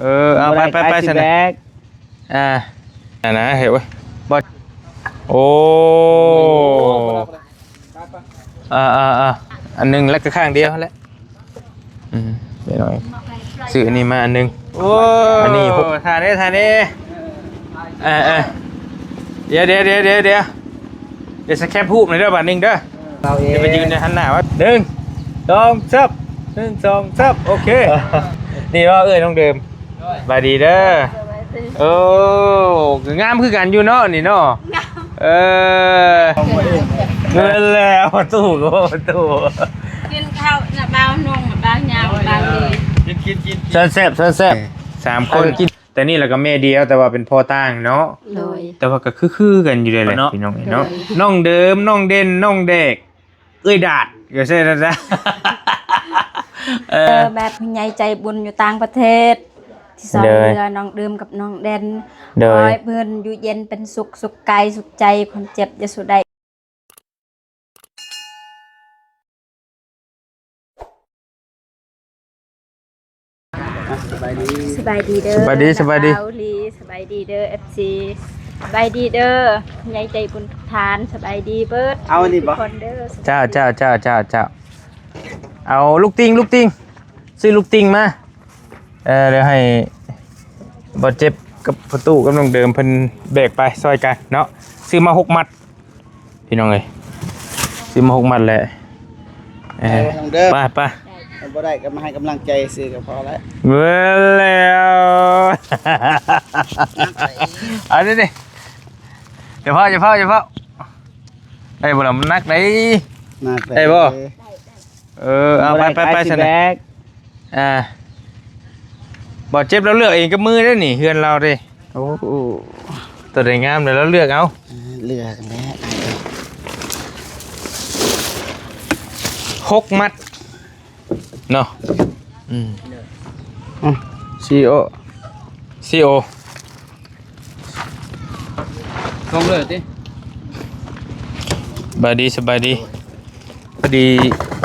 ເອີ ເອົາ ບໍ່ໄດ້ ໄປ ໄປ ຂາຍ ໄປ ຊິ ຊັ້ນ ແບກ ອ່າ ອັນນະ ເຫັນບໍ່ ບໍ່ ໂອ້ ອ່າໆໆ ອັນໜຶ່ງ ແລ້ວກໍຂ້າງດຽວຫັ້ນແຫຼະ. ອືມ ໄປໜ້ອຍ ຊື້ອັນນີ້ມາອັນໜຶ່ງ. ໂອ້ ອັນນີ້ຫົກ ຖ້າແດ່ ຖ້າແດ່ ເອີໆ ດຽວ ດຽວ ດຽວ ດຽວ ດຽວ ສະແຄບຮູບໜ່ອຍເດີ ບາດໜຶ່ງເດີ. ເອົາເອງ ຈະໄປຢືນໃນຫັ້ນໜ້າວະ ໜຶ່ງ ສອງ ສາມ ໜຶ່ງ ສອງ ສາມ ໂອເຄ. ນີ້ວ່າເອື້ອຍນ້ອງເດີມ ສະບາຍດີເດີ. ໂອ້ ງາມຄືກັນຢູ່ເນາະນີ້ເນາະ. ງາມ ເອີ ແມ່ນແລ້ວ ປະຕູກໍບໍ່ປະຕູ ກິນເຂົ້ານະ ບ່າວນົງ ບ່າວຍາວ ບ່າວດີ ກິນ ກິນ ກິນ ເຊີນແຊບ ເຊີນແຊບ ສາມຄົນ ເອີ ກິນ ແຕ່ນີ້ລະກໍແມ່ດຽວ ແຕ່ວ່າເປັນພໍ່ຕ່າງເນາະ. ໂດຍ ແຕ່ວ່າກໍຄືໆກັນຢູ່ເດ້ແຫຼະ ເນາະ ພີ່ນ້ອງເນາະ. ໂດຍ ນ້ອງເດີມ ນ້ອງເດັ່ນ ນ້ອງແດກ ເອື້ອຍດາດ ກໍໃຊ່ນະ. ເອີ ເອີ ແບບຜູ້ໃຫຍ່ໃຈບຸນຢູ່ຕ່າງປະເທດ ທີ່ຊ່ອຍເຫຼືອນ້ອງເດີມກັບນ້ອງເດັ່ນ. ໂດຍ ຂໍໃຫ້ເພິ່ນຢູ່ເຢັນເປັນສຸກ ສຸກກາຍສຸກໃຈ ຄົນເຈັບຢ່າສູ່ໄດ້. ອ່ະ ສະບາຍດີ ສະບາຍດີເດີ ສະບາຍດີ ສະບາຍດີ ສະບາຍດີເດີ ເອັຟຊີ ສະບາຍດີເດີ ຜູ້ໃຫຍ່ໃຈບຸນທຸກທ່ານ ສະບາຍດີເບີດ ເອົາອັນນີ້ບໍ່ ທຸກຄົນເດີ. ເຈົ້າ ເຈົ້າ ເຈົ້າ ເຈົ້າ ເຈົ້າ ເອົາລູກຕິ່ງ ລູກຕິ່ງ ຊື້ລູກຕິ່ງມາ. ເອີ ດຽວໃຫ້ບ່າວເຈັບກັບພໍ່ຕູ້ກັບນ້ອງເດີມເພິ່ນແບກໄປຊ່ອຍກັນເນາະ ຊື້ມາຫົກມັດ ພີ່ນ້ອງເອີຍ ຊື້ມາຫົກມັດແຫຼະ. ເອີ ເອີ ນ້ອງເດີມ ໄປ ໄປ ມັນບໍ່ໄດ້ກໍມາໃຫ້ກຳລັງໃຈຊື່ກໍພໍແລ້ວ. ເບິ່ງແລ້ວ ເອົາເດ້ ຢ່າຟ້າວ ຢ່າຟ້າວ ຢ່າຟ້າວ ໄດ້ບໍ່ລະ ມັນໜັກເດ້. ໜັກເດ້ ໄດ້ບໍ່? ເອີ ເອົາ ໄປ ໄປ ໄປ ຊັ້ນນະ ອ່າ ບ່າວເຈັບລາວເລືອກເອງກັບມືເດ້ນີ້ ເຮືອນລາວເດ້. ໂອ້ ໂຕໃດງາມແລ້ວລາວເລືອກເອົາ ເລືອກແລ້ວ ຫົກມັດເນາະ. ອືມ ອືມ ຊີໂອ ຊີໂອ ສົ່ງເລີຍຕິ. ສະບາຍດີ ສະບາຍດີ ພໍດີ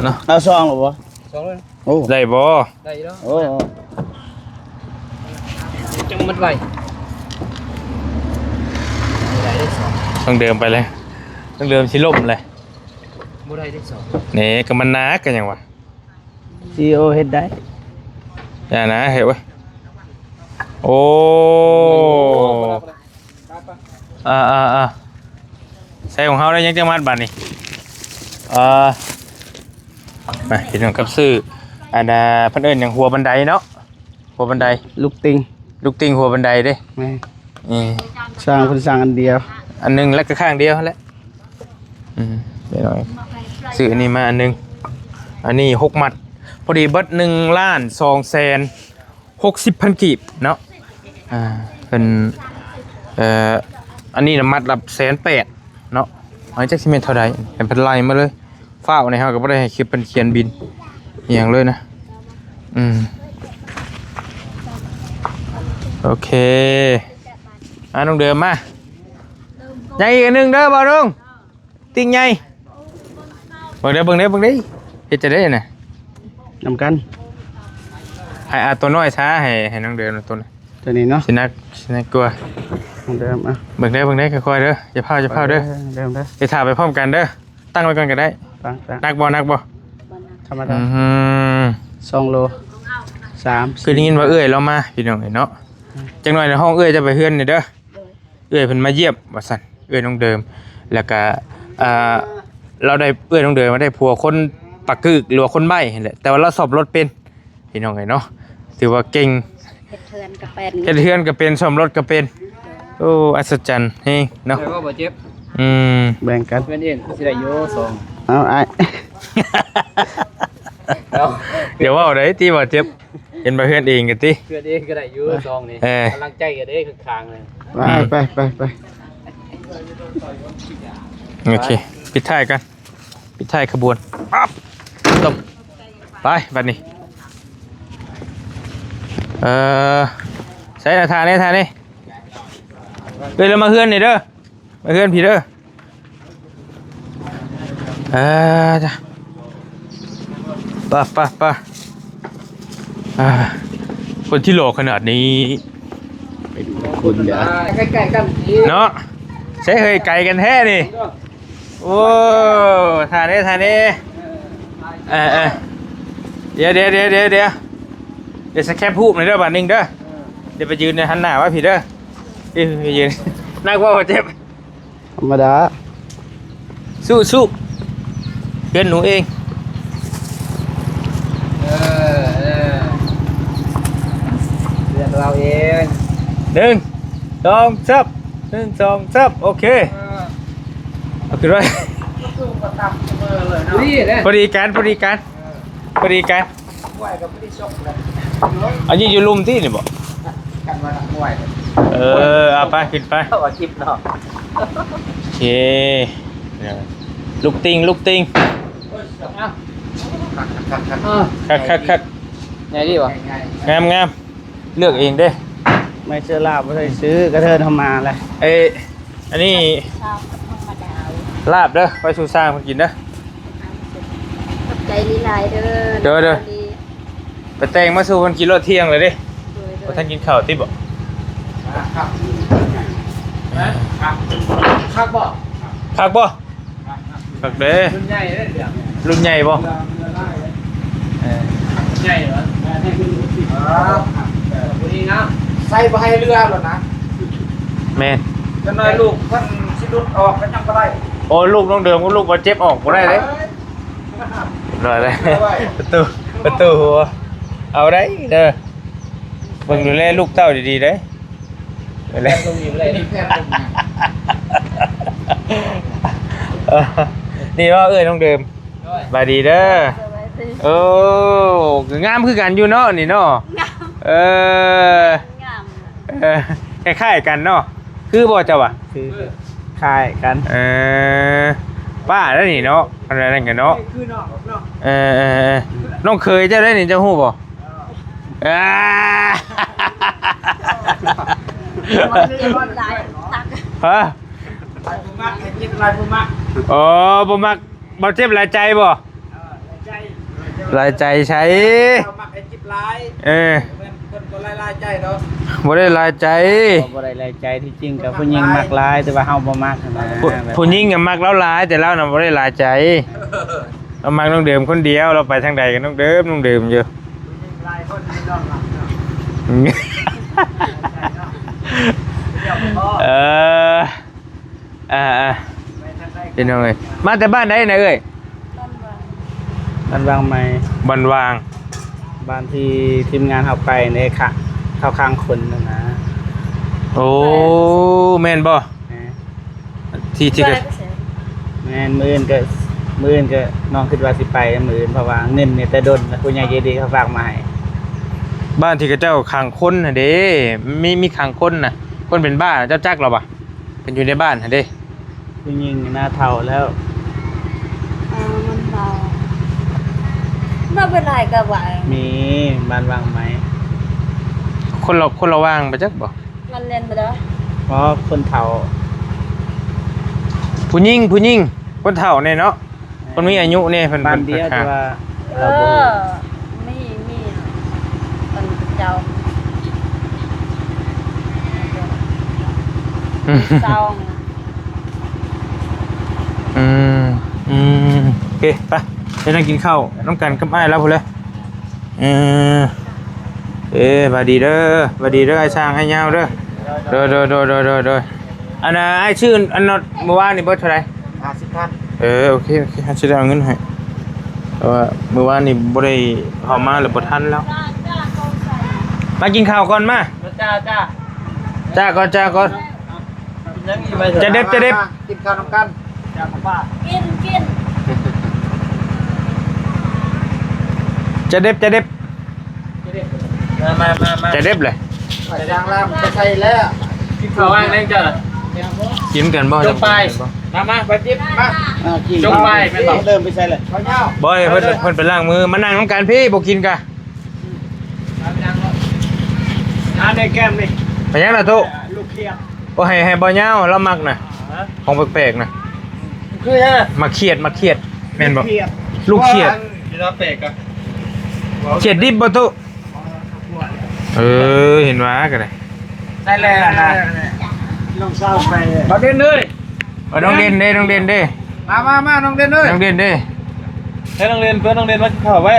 ເນາະ ເອົາຊອງແລ້ວບໍ່? ຊອງເລີຍ ໂອ້ ໄດ້ບໍ່? ໄດ້ຢູ່ແລ້ວ ໂອ້ ຈັ່ງມັດໄວ ບໍ່ໄດ້ເດ້ຊອງ ຕ້ອງເດີນໄປເລີຍ ຕ້ອງເດີນຊິລົ້ມເລີຍ ບໍ່ໄດ້ເດ້ຊອງ ນີ້ກໍມັນໜັກກໍຫຍັງວະ. ຊີໂອເຮັດໄດ້ ຢ່ານະ ເຮັດເວີຍ ໂອ້ ອ່າໆໆ ໃສ່ຂອງເຮົາໄດ້ຍັງຈັກມັດບາດນີ້ ອ່າ ມາ ພີ່ນ້ອງ ກັບຊື້ ອັນນ່າ ເພິ່ນເອີ້ນຫຍັງ ຫົວບັນໄດເນາະ ຫົວບັນໄດ ລູກຕິ່ງ ລູກຕິ່ງຫົວບັນໄດເດ້ ແມ່ນ ເອີ ຊ່າງເພິ່ນສ້າງອັນດຽວ ອັນໜຶ່ງ ແລ້ວກໍຂ້າງດຽວຫັ້ນແຫຼະ. ອືມ ໄປໜ້ອຍ ຊື້ອັນນີ້ມາອັນໜຶ່ງ ອັນນີ້ຫົກມັດ ພໍດີເບິດ ໜຶ່ງລ້ານສອງແສນຫົກສິບພັນກີບເນາະ. ອ່າ ເພິ່ນ ເອີ ອັນນີ້ນະມັດລະແສນແປດເນາະ ອັນຈັກຊິແມ່ນເທົ່າໃດ ໃຫ້ເພິ່ນໄລ່ມາເລີຍ. ຟ້າວໃນເຮົາກໍບໍ່ໄດ້ໃຫ້ຄລິບເພິ່ນຂຽນບິນອີ່ຫຍັງເລີຍນະ. ອືມ ໂອເຄ ອ່າ ນ້ອງເດີມມາ ຍັງອີກອັນໜຶ່ງເດີ ບ່າວລຸງ ຕິ່ງໃຫຍ່ ເບິ່ງເດີ ເບິ່ງເດີ ເບິ່ງເດີ ເຮັດຈັ່ງໃດນະ ນຳກັນ ໃຫ້ ອ່າ ໂຕນ້ອຍຊາ ໃຫ້ ໃຫ້ນ້ອງເດີມໂຕ ໂຕນີ້ເນາະ ຊິໜັກ ຊິໜັກກວ່າ ນ້ອງເດີມ ອ່ະ ເບິ່ງເດີ ເບິ່ງເດີ ຄ່ອຍໆເດີ ຢ່າຟ້າວ ຢ່າຟ້າວເດີ ເດີມເດີ ໄປຖ້າໄປພ້ອມກັນເດີ. ຕັ້ງໄວ້ກ່ອນກໍໄດ້ ຕັ້ງ ຕັ້ງ ໜັກບໍ່ ໜັກບໍ່? ບໍ່ໜັກ ທຳມະດາ ອືມ ສອງໂລ ສາມ ຄືໄດ້ຍິນວ່າເອື້ອຍລາວມາ ພີ່ນ້ອງເອີຍເນາະ ອືມ ຈັກໜ່ອຍນະ ຮ້ອງເອື້ອຍເຈົ້າໄປເຮືອນນີ້ເດີ ໂດຍ ເອື້ອຍເພິ່ນມາຢ້ຽມວ່າຊັ້ນ ເອື້ອຍນ້ອງເດີມ ແລ້ວກະ ອ່າ ລາວໄດ້ ເອື້ອຍນ້ອງເດີມມາໄດ້ຜົວຄົນປາກກຶກ ຫຼືວ່າຄົນໃບ້ຫັ້ນແຫຼະ ແຕ່ວ່າລາວສ້ອມລົດເປັນ ພີ່ນ້ອງເອີຍເນາະ ຖືວ່າເກັ່ງ ເຮັດເຮືອນກໍເປັນ ເຮັດເຮືອນກໍເປັນ ສ້ອມລົດກໍເປັນ. ໂອ້ ອັດສະຈັນແຮງເນາະ ເອີ ບໍ່ ບໍ່ເຈັບ ອືມ ແບ່ງກັນ ເຮືອນເອງຄືຊິໄດ້ຢູ່ສອງ ເອົາອ້າຍ ເອົາ ຢ່າເວົ້າໄດ໋ຕິ ບໍ່ເຈັບ ເຫັນວ່າເຮືອນເອງກໍຕິ ເຮືອນເອງກໍໄດ້ຢູ່ສອງນີ້ ເອີ ກຳລັງໃຈກໍເດ້ຂ້າງໆ ໄປ ໄປ ໄປ ໄປ ໂອເຄ ປິດທ້າຍກັນ ປິດທ້າຍຂະບວນ ປັບ ຕົບ ໄປ ບັດນີ້ ເອີ ໃສ່ລະ ທ່ານີ້ ທ່ານີ້ ເອີ ລະມາເຮືອນນີ້ເດີ ມາເຮືອນພີ້ເດີ ເອີ ໄປ ໄປ ໄປ ອ່າ ຄົນທີ່ຫຼໍ່ຂະໜາດນີ້ ໄປດູຄົນເດີ ໃກ້ໆກັນເນາະ. ໃສເຮີ້ຍ ໄກກັນແທ້ນີ້. ໂອ້ ທ່າເດ້ ທ່າເດ້ ເອີໆ ດຽວໆໆໆ ດຽວສະແຄບຮູບໜ່ອຍເດີ ບາດໜຶ່ງເດີ. ດຽວໄປຢືນໃນ ຫັນໜ້າມາພີ້ເດີ ໄປຢືນ. ໜັກບໍ່ ເຈັບ? ທຳມະດາ ສູ້ໆ ເພື່ອນໜູເອງ ເອີ ເອີ ເພື່ອນລາວເອງ. ໜຶ່ງ ສອງ ສາມ ໜຶ່ງ ສອງ ສາມ ໂອເຄ ເອີ ເອົາຂຶ້ນໄວ້ ພໍດີກັນ ພໍດີກັນ ເອີ ພໍດີກັນ. ຫ້ວຍກໍບໍ່ໄດ້ຊົກເລີຍ ອັນນີ້ຢູ່ລຸ່ມຕິນີ້ບໍ? ກັນວ່າຫ້ວຍ ເອີ ເອົາໄປ ຂຶ້ນໄປ ເອົາຄລິບເນາະ. ໂອເຄ ລຸກຕິງ ລຸກຕິງ ເອີ ຄັກໆໆ ໃຫຍ່ດີບໍ່? ງາມໆ ເລືອກເອງເດ້ ໄມ້ເຊື້ອລາບບໍ່ໄດ້ຊື້ ກະເທີນເຮົາມາແຫຼະ. ເອີ ອັນນີ້ ລາບເດີ ໄວ້ສູ່ຊ່າງເພິ່ນກິນເດີ. ຂອບໃຈຫຼາຍໆເດີ. ໂດຍໆ ໄປແຕ່ງມາສູ່ເພິ່ນກິນໂລດ ທ່ຽງແລ້ວເດ້. ໂດຍໆ ບໍ່ທັນກິນເຂົ້າຕິບໍ? ຄັກ ຄັກບໍ່? ຄັກບໍ່? ຄັກເດ້. ລຸ້ນໃຫຍ່ເດ້ ລຸ້ນໃຫຍ່ບໍ່? ເອີ ໃຫຍ່ຫວາ? ໃສ່ບໍ່ໃຫ້ເຫຼືອໂລດນະ. ແມ່ນ ຈັກໜ້ອຍລູກເພິ່ນຊິຫຼຸດອອກກໍຍັງບໍ່ໄດ້. ໂອ້ ລູກນ້ອງເດີມກັບລູກບ່າວເຈັບອອກບໍ່ໄດ້ເດ້. ລອຍເລີຍ ປະຕູ ປະຕູຫົວ ເອົາໄດ້ເດີ. ເບິ່ງດູແລລູກເຕົ້າດີໆເດ້ ແພດລົງນີ້ບໍ່ໄດ້ ແພດລົງນີ້. ເອີ ນີ້ວ່າເອື້ອຍນ້ອງເດີມ. ໂດຍ ສະບາຍດີເດີ. ສະບາຍດີ. ໂອ້ ງາມຄືກັນຢູ່ເນາະນີ້ເນາະ. ງາມ ເອີ ງາມ ເອີ ຄ້າຍໆກັນເນາະ ຄືບໍ່ເຈົ້າວ່າ? ຄື ຄ້າຍກັນ. ເອີ ປ້າແລ້ວນີ້ເນາະ ອັນນັ້ນກັນເນາະ ຄືນ້ອງເນາະ. ເອີໆໆ ນ້ອງເຂີຍເຈົ້າໄດ໋ນີ້ ເຈົ້າຮູ້ບໍ່? ເອີ ຮະ ບໍ່ມັກ ໃຫ້ກິນຫຼາຍ ບໍ່ມັກ. ອໍ ບໍ່ມັກ ບໍ່ເຈັບຫຼາຍໃຈບໍ່? ເອີ ຫຼາຍໃຈ ຫຼາຍໃຈໃສ? ເຈົ້າມັກໃຫ້ຈິບຫຼາຍ. ເອີ ເພິ່ນ ເພິ່ນບໍ່ໄດ້ຫຼາຍໃຈດອກ ບໍ່ໄດ້ຫຼາຍໃຈ ບໍ່ໄດ້ຫຼາຍໃຈ. ທີ່ຈິງກໍຜູ້ຍິງມັກຫຼາຍ ແຕ່ວ່າເຮົາບໍ່ມັກຫັ້ນນະ. ຜູ້ ຜູ້ຍິງກໍມັກລາວຫຼາຍ ແຕ່ລາວນະບໍ່ໄດ້ຫຼາຍໃຈ. ລາວມັກນ້ອງເດີມຄົນດຽວ ລາວໄປທາງໃດກໍນ້ອງເດີມ ນ້ອງເດີມຢູ່. ຜູ້ຍິງຫຼາຍຄົນ ນ້ອງມັກເນາະ. ເອີ ອ່າໆ ພີ່ນ້ອງເອີຍ ມາແຕ່ບ້ານໃດນະເອີຍ? ບ້ານວັງ ບ້ານວັງໃໝ່ ບ້ານວັງ ບ້ານທີ່ທີມງານເຮົາໄປໃນຂະ ເຂົ້າຄ້າງຄົນຫັ້ນນະ. ໂອ້ ແມ່ນບໍ່? ແມ່ນ ທີ່ ທີ່ ແມ່ນ ມື້ອື່ນກໍ ມື້ອື່ນກໍນ້ອງຄິດວ່າຊິໄປມື້ອື່ນ ເພາະວ່າເງິນນີ້ແຕ່ດົນ ຜູ້ໃຫຍ່ໃຈດີເຂົາຝາກມາໃຫ້. ບ້ານທີ່ເຂົາເຈົ້າຂັງຄົນຫັ້ນເດ້ ມີ ມີຂັງຄົນນະ ຄົນເປັນບ້າ ເຈົ້າຈັກລະວະ? ເພິ່ນຢູ່ໃນບ້ານຫັ້ນເດ້ ຜູ້ຍິງໜ້າເຖົ້າແລ້ວ. ເອີ ມັນເວົ້າ ເວົ້າບໍ່ຫຼາຍກໍວ່າ ມີ ບ້ານວັງໃໝ່ ຄົນລະ ຄົນລະຫວ່າງບໍ່ຈັກບໍ່? ມັນແມ່ນບໍ່ໄດ້ ອໍ ຄົນເຖົ້າ ຜູ້ຍິງ ຜູ້ຍິງ ຄົນເຖົ້າແນ່ເນາະ. ເພິ່ນມີອາຍຸແນ່ ເພິ່ນ ບ້ານດຽວ ເພິ່ນ ແຕ່ວ່າ ເອີ ມີ ມີ ເພິ່ນເຈົ້າ ອືມ ເຈົ້າ ອືມ ອືມ ໂອເຄ ໄປ ໄປນັ່ງກິນເຂົ້ານຳກັນກັບອ້າຍລາວພຸ້ນເລີຍ. ເອີ ເອີ ຫວັດດີເດີ ຫວັດດີເດີ ອ້າຍຊ້າງ ອ້າຍຍາວເດີ. ໂດຍ ໂດຍ ອັນນ່າ ອ້າຍຊື້ອັນນັ້ນມື້ວານນີ້ເບິດເທົ່າໃດ? ຫ້າສິບພັນ. ເອີ ໂອເຄ ໂອເຄ ເຮົາຊິໄດ້ເອົາເງິນໃຫ້ ເພາະວ່າມື້ວານນີ້ບໍ່ໄດ້ເຂົ້າມາ ແລ້ວບໍ່ທັນແລ້ວ. ມາກິນເຂົ້າກ່ອນ ມາ ຈ້າ ຈ້າ ຈ້າກ່ອນ ຈ້າກ່ອນ. ຈະເດັບ ຈະເດັບ ກິນເຂົ້ານຳກັນ. ກິນ ກິນ ຈະເດັບ ຈະເດັບ ມາ ມາ ມາ ມາ ຈະເດັບເລີຍ. ໄປທາງລາມໄປໃສ່ແລ້ວ ກິນເຂົ້າຫວ່າງແລງເຈົ້າ ກິນກັນບໍ່? ຈົງໄປ ມາ ມາ ໄປຈິບ ມາ ອ່າ ຈົງໄປ ແມ່ນບໍ່? ເລີ່ມໄປໃສ່ແລ້ວ ບໍ່ ໃຫ້ເພິ່ນ ເພິ່ນໄປລ້າງມື ມານັ່ງນຳກັນພີ້ ບໍ່ກິນກະ ອ່າ ໃນແກ້ມນີ້ ເປັນຫຍັງລະໂຕ? ລູກຂຽດ ໂອ້ ໃຫ້ ໃຫ້ບ່າວຍາວລາວມັກນະ ຂອງແປກໆນະ ຄືຫຍັງ? ໝາກຂຽດ ໝາກຂຽດ ແມ່ນບໍ່? ລູກຂຽດ ລູກຂຽດ ຂຽດດິບບໍ່ຕູ້? ຂຽດດິບບໍ່ຕູ້? ຂຽດ ເອີ ເຫັນວ່າກໍໄດ້ ໄດ້ແລ້ວນະ ນ້ອງສາວໄປ ເອົາເດັ່ນເອີຍ ເອີ ນ້ອງເດັ່ນເດ້ ນ້ອງເດັ່ນເດ້ ມາ ມາ ມາ ນ້ອງເດັ່ນເອີຍ ນ້ອງເດັ່ນເດ້ ໃຫ້ນ້ອງເດັ່ນ ເພິ່ນນ້ອງເດັ່ນມາກິນເຂົ້າໄວ້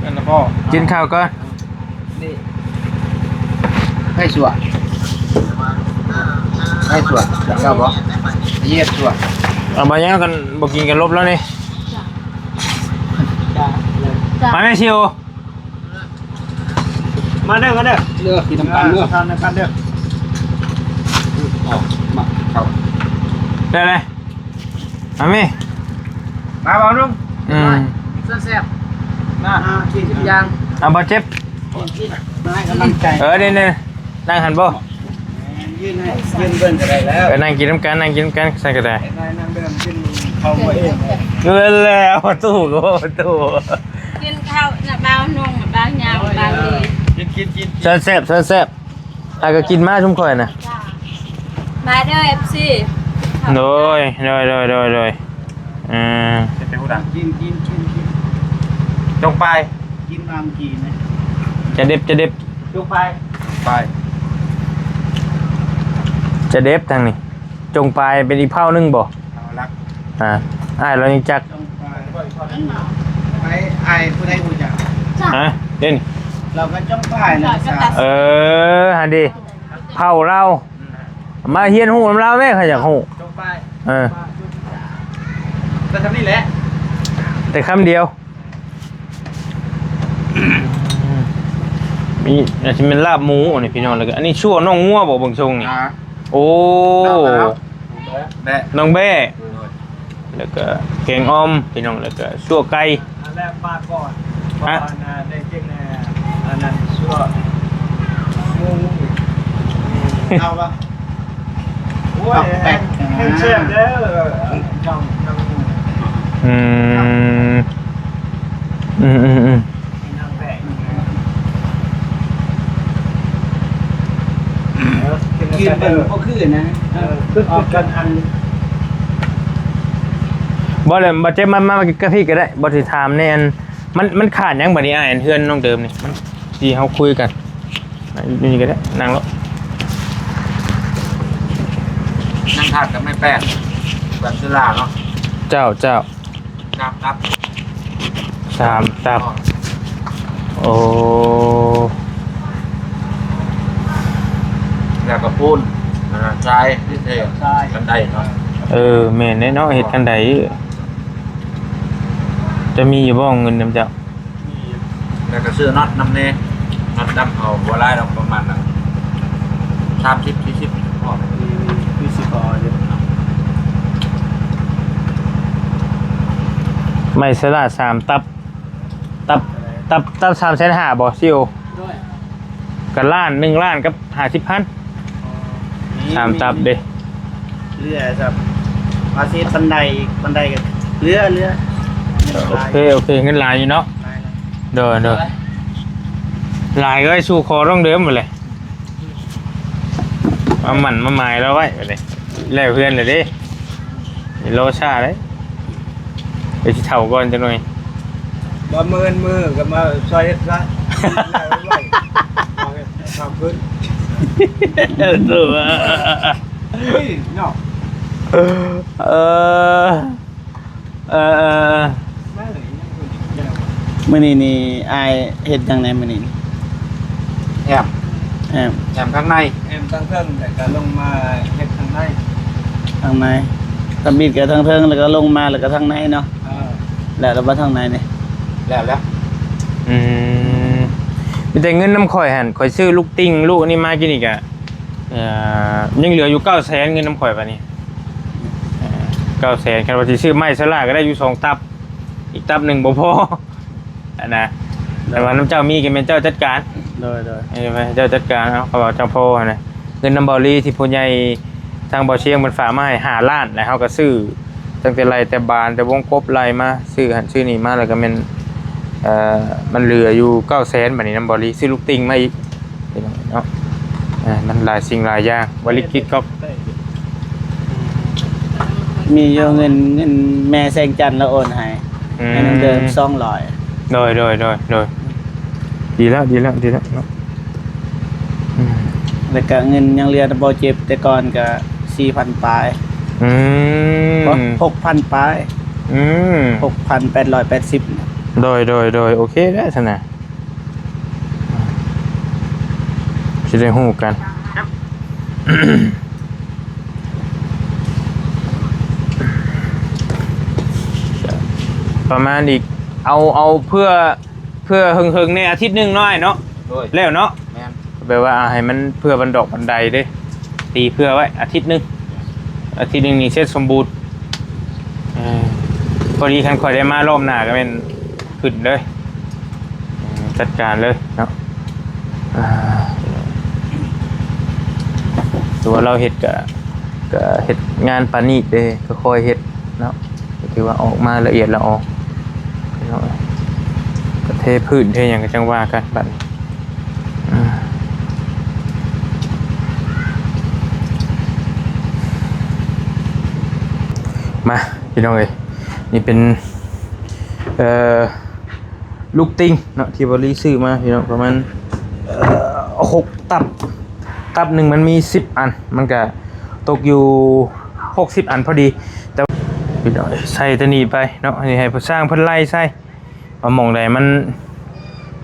ເອີ ນັ້ນນະພໍ່ ກິນເຂົ້າກ່ອນ ນີ້ ໃຫ້ຊົ່ວ ໃຫ້ຊົ່ວ ເຈົ້າບໍ່ ເຮັດຊົ່ວ ເອົາມາຫຍັງກັນ ບໍ່ກິນກັນລົບແລ້ວນີ້ ມາແມ່ຊິໂອ ມາເດີ ມາເດີ ເດີ ກິນນຳກັນເດີ ທານນຳກັນເດີ ອອກມາເຂົ້າ ໄດ້ເລີຍ ມາແມ່ ມາບ່າວໜຸ່ມ ອືມ ສ່ວນແຊບ ມາ ອ່າ ກິນທຸກຢ່າງ ເອົາ ບ່າວເຈັບ ມາໃຫ້ກຳລັງໃຈ ເອີ ນີ້ໆ ນັ່ງຫັ້ນບໍ່? ແມ່ນ ຢືນໃຫ້ ຢືນເບິ່ງກໍໄດ້ແລ້ວ ເອີ ນັ່ງກິນນຳກັນ ນັ່ງກິນນຳກັນ ຊັ້ນກໍໄດ້ ນັ່ງເດີ່ມກິນເຂົ້າບໍ່ເອງ ເອີ ແລ້ວປະຕູກໍບໍ່ປະຕູ ກິນເຂົ້ານະ ບ່າວນົງ ບ່າວຍາວ ບ່າວລີ ກິນ ກິນ ກິນ ເຊີນແຊບ ເຊີນແຊບ ຫາກໍກິນມາຊຸມຂ້ອຍນະ ມາເດີ ເອັຟຊີ ໂດຍ ໂດຍ ໂດຍ ໂດຍ ໂດຍ ເອີ ເປັນຜູ້ດັງ ກິນ ກິນ ກິນ ກິນ ຈົງໄປ ກິນມາເມື່ອກີ້ນະ ຈະເດັບ ຈະເດັບ ຈົງໄປ ໄປ ຈະເດັບທາງນີ້ ຈົງໄປເປັນອີກເຜົ່າໜຶ່ງບໍ່? ເອົາລະ ອ່າ ອ້າຍລາວຍັງຈັກ ໄປອ້າຍຜູ້ໃດຮູ້ຈັກ ຮະ ເດ້ນ ລາວກໍຈົງໄປນະ ເອີ ຫັ້ນເດ ເຜົ່າລາວ ມາຮຽນຮູ້ນຳລາວແມ້ ຂ້ອຍຢາກຮູ້ ເອີ ແຕ່ຄຳນີ້ແຫຼະ ແຕ່ຄຳດຽວ ມີ ອາດຈະແມ່ນລາບໝູອັນນີ້ພີ່ນ້ອງ ແລ້ວກໍອັນນີ້ຊົ່ວໜອງງົວບໍ່ ເບິ່ງຊົງນີ້ ໂອ້ ໜອງແບ້ ແລະກະແກງອ່ອມພີ່ນ້ອງ ແລະກະຊົ່ວໄກ່ ອັນແລກປາກກ່ອນ ເພາະວ່າໄດ້ກິນອັນນັ້ນຊົ່ວໝູ ເອົາວະ ໂອ້ຍ ແປກ ແປກ ແຮງແຊບເດີ ນ້ອງ ນ້ອງ ອືມ ອືມ ອືມ ອືມ ກິນເບິ່ງບໍ່ຄືນະ ເອີ ຄືອອກກັນອັນ ບໍ່ແລ້ວ ບໍ່ເຈັບ ມາ ມາ ມາກະພີ້ກໍໄດ້ ບໍ່ຊິຖາມແດ່ ອັນ ມັນ ມັນຂາດຫຍັງບັດນີ້ອ້າຍ ອັນເຮືອນນ້ອງເດີມນີ້ ມັນ ທີ່ເຮົາຄຸຍກັນ ນີ້ກໍໄດ້ ນັ່ງໂລດ ຍັງຂາດກັບໄມ້ແປ້ນ ແບບເຊື້ອລາເນາະ ເຈົ້າ ເຈົ້າ. ສາມຕັບ ສາມຕັບ ອໍ ໂອ້ ແລ້ວກໍປູນ ອ່າ ຊາຍ ທີ່ເຮັດ ຊາຍ ຄັນໄດເນາະ ເອີ ແມ່ນເດ້ເນາະ ເຮັດຄັນໄດ ຈະມີຢູ່ບໍ່ເງິນນຳເຈົ້າ? ມີ ແລ້ວກໍຊື້ນັອດນຳແດ່ ນັອດດຳເອົາ ບໍ່ຫຼາຍດອກ ປະມານສາມສິບ ສີ່ສິບ ພໍ ມີ ມີ ມີສິບພໍຢູ່ ໄມ້ສະຫຼາດສາມຕັບ ຕັບ ຕັບ ຕັບສາມແສນຫ້າບໍ່ ຊິໂອ? ໂດຍ ກໍລ້ານ ໜຶ່ງລ້ານກັບຫ້າສິບພັນ ອໍ ສາມຕັບເດ້ ເຫຼືອຊະ ວ່າຊິເຮັດບັນໄດອີກ ບັນໄດກໍເຫຼືອ ເຫຼືອ ໂອເຄ ໂອເຄ ເງິນຫຼາຍຢູ່ເນາະ ຫຼາຍ ໂດຍ ໂດຍ ຫຼາຍເອີຍ ສູ່ຂໍນ້ອງເດີມພຸ້ນແຫຼະ ມາໝັ້ນມາໝາຍລາວໄວ້ບັດນີ້ ແລ້ວເຮືອນແລ້ວເດ້ ຢ່າລໍຊ້າເດ້ ໄປຊິເຖົ້າກ່ອນຈັກໜ່ອຍ ບໍ່ ມື້ອື່ນມື້ກໍມາຊ່ອຍເຮັດຊະ ເອົາເຮັດ ເອົາເຮັດ ເອົາຄືນ ເອີ ໂຕ ເອີຍ ເນາະ ເອີ ເອີ ເອີ ມື້ນີ້ນີ້ອ້າຍເຮັດຫຍັງແດ່ມື້ນີ້? ແອ້ມ ແອ້ມ ແອ້ມທາງໃນ ແອ້ມທາງເທິງ ແລ້ວກໍລົງມາເຮັດທາງໃນ ທາງໃນ ທຳອິດກໍທາງເທິງ ແລ້ວກໍລົງມາ ແລ້ວກໍທາງໃນເນາະ ເອີ ແລ້ວ ແລ້ວບໍ່ທາງໃນນີ້ ແລ້ວ ແລ້ວ ອືມ ມີແຕ່ເງິນນຳຂ້ອຍຫັ້ນ ຂ້ອຍຊື້ລູກຕິ່ງລູກອັນນີ້ມາກິນນີ້ກະ ເອີ ຍັງເຫຼືອຢູ່ເກົ້າແສນເງິນນຳຂ້ອຍບາດນີ້ ເອີ ເກົ້າແສນ ຄັນວ່າຊິຊື້ໄມ້ສະຫຼາກໍໄດ້ຢູ່ສອງຕັບ ອີກຕັບໜຶ່ງບໍ່ພໍ ອັນນະ ໂດຍ ແຕ່ວ່ານຳເຈົ້າມີກໍແມ່ນເຈົ້າຈັດການ ໂດຍ ໂດຍ ເອີ ເຈົ້າຈັດການເອົາ ເຂົາວ່າເຈົ້າພໍຫັ້ນນະ ເງິນນຳເບົາລີທີ່ຜູ້ໃຫຍ່ທາງເບົາຊຽງເພິ່ນຝາກມາໃຫ້ຫ້າລ້ານ ແລ້ວເຮົາກໍຊື້ຕັ້ງແຕ່ໄລ່ແຕ່ບານແຕ່ວົງກົບໄລ່ມາ ຊື້ຫັ້ນຊື້ນີ້ມາ ແລ້ວກໍແມ່ນ ເອີ ມັນເຫຼືອຢູ່ເກົ້າແສນ ບາດນີ້ນຳເບົາລີຊື້ລູກຕິ່ງມາອີກ ພີ່ນ້ອງເນາະ ເອີ ມັນຫຼາຍສິ່ງຫຼາຍຢ່າງ ວະລິກິດກໍ ມີຢູ່ເງິນ ເງິນແມ່ແສງຈັນລາວໂອນໃຫ້ ອືມ ໃຫ້ນ້ອງເດີມສອງຮ້ອຍ ໂດຍ ໂດຍ ໂດຍ ໂດຍ ດີແລ້ວ ດີແລ້ວ ດີແລ້ວເນາະ ແລ້ວກະເງິນຍັງເຫຼືອນຳບໍ່ເຈັບ ແຕ່ກ່ອນກະສີ່ພັນປາຍ ອືມ ບໍ່ ຫົກພັນປາຍ ອືມ ຫົກພັນແປດຮ້ອຍແປດສິບ ໂດຍ ໂດຍ ໂດຍ ໂອເຄແລ້ວຊັ້ນນະ ຊິໄດ້ຮູ້ກັນ ປະມານອີກ ເອົາ ເອົາເພື່ອ ເພື່ອເຫິງໆແດ່ ອາທິດໜຶ່ງເນາະ ອ້າຍເນາະ ໂດຍ ແລ້ວເນາະ ແມ່ນ ແບບວ່າໃຫ້ມັນເພື່ອບັນດອກບັນໄດເດ້ ຕີເພື່ອໄວ້ອາທິດໜຶ່ງ ອາທິດໜຶ່ງນີ້ເສັດສົມບູນ ເອີ ພໍດີຄັນຂ້ອຍໄດ້ມາລອບໜ້າກໍແມ່ນຂຶ້ນເລີຍ ຈັດການເລີຍເນາະ ອ່າ ຕົວາລາວເຮັດກະ ກະເຮັດງານປານນີ້ເດ້ ກະຄ່ອຍເຮັດເນາະ ກະຖືວ່າອອກມາລະອຽດລະອໍ ເນາະ ກະເທພື້ນເທຫຍັງກະຈັ່ງວ່າກັນບັດນີ້ ອືມ ມາ ພີ່ນ້ອງເອີຍ ນີ້ເປັນ ເອີ ລູກຕິ່ງເນາະ ທີ່ບໍລີຊື້ມາ ພີ່ນ້ອງ ປະມານ ເອີ ຫົກຕັບ ຕັບໜຶ່ງມັນມີສິບອັນ ມັນກະຕົກຢູ່ຫົກສິບອັນພໍດີ ແຕ່ ພີ່ນ້ອງ ໃສ່ຕົວນີ້ໄປເນາະ ນີ້ໃຫ້ຜູ້ຊ່າງເພິ່ນໄລ່ໃສ່ ວ່າໝ່ອງໃດມັນ